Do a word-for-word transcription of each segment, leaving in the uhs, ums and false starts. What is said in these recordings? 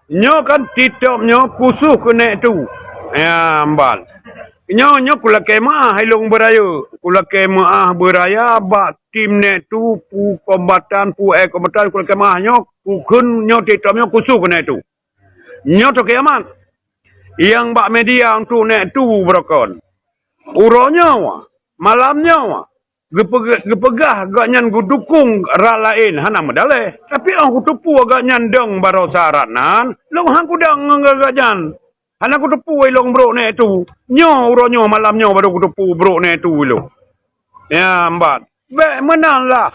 Nyoe kan TikTok nyoe khusus keu Nek Tu. Ya, mban. Nyoe, nyoe kulakée meu'ah ilong beuraya. Kulakée meu'ah beuraya bak tim Nek Tu, peue kombatan, peue éh kombatan, kulakée meu'ah nyoe, kukheun nyoe TikTok nyoe khusus keu Nek Tu. Nyoe toh kiamat. Nyang bak media untuk Nek Tu beurokon. Uroe nyoe, malam nyoe, geupeugah, geupeugah gobnyan geudukong rat laén hana meudaleh. Tapi 'oh geuteupeue gobnyan dong barosa rat nan, lôn han kudong ngon gobnyan. Hana geuteupeue ilong brok Nek Tu. Nyoe uroe nyoe malam nyoe baru geuteupeue brok Nek Tu ilong. Ya, mban. Bék meunan lah.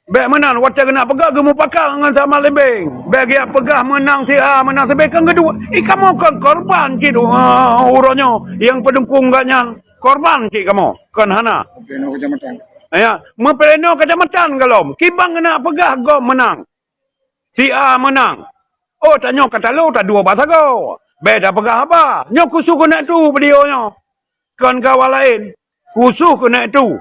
Bék meunan, watée geunak peugah geumupakat ngon Samat Limbeng. Bék geujak peugah meunang si A, meunang si B, kan geuduek. I kamoe kon korban cit, uh, uroe nyoe nyang peudukong gobnyan. Korban cit kamoe, kon hana. Pleno kecamatan. Ya, meupleno kecamatan golom. Kiban geunak peugah gob meunang. Si A meunang. Oh, tanyoe ka talo, tadua bak sagoe. Bék tapeugah haba. Nyoe khusus keu Nek Tu video nyoe. Kon keu awak laén. Khusus keu Nek Tu.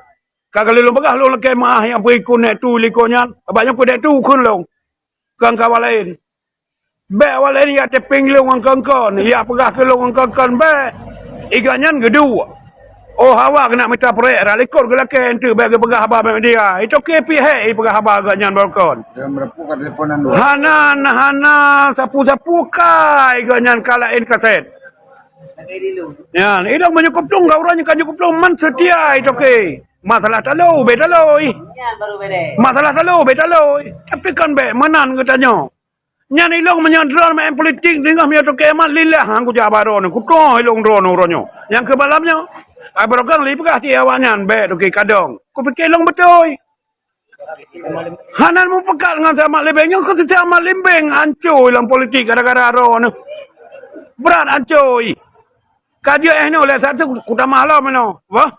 Ka kali lôn peugah lôn lakée meu'ah nyang peue ikot Nek Tu likot nyan. Abak nyoe keu Nek Tu kheun lôn. Kon keu awak laén. Bék awak laén jak tapéng lôn ngon kon-kon, jak peugah keu lôn ngon kon-kon bék. I gobnyan geuduek. Oh, awak keuneuk mita prek, rot likot geulakée enteuk bék geupeugah haba bak media. Itoke pih hék ipeugah haba gobnyan beurokon. Hana, hana sapeue-sapeue kai gobnyan ka laén kaset. Nyan, ilong meunyoe kuplong ka uroe nyoe ka jeuet kuplong man seutia itoke. Masalah talo, bék talo ih. Masalah talo, bék talo ih. Tapi kon bék meunan geutanyoe. Nyan ilong meunyoe droeneuh maén politik, deungoe meunyoe toke mat lillah, han kujak bak droeneuh. Kutoe ilong droeneuh uroe nyoe. Nyang keu malam nyoe, ai barokon lé peugah cit awaknyan, bék toke kadong. Kupike ilong beutôi. Hana mupakat ngon Samat Limbeng. Nyoe keu Samat Limbeng anco lam politik gara-gara droeneuh. Brat anco ih. Ka jeuet eh nyoe lé satu kutamah lom inoe. Wah,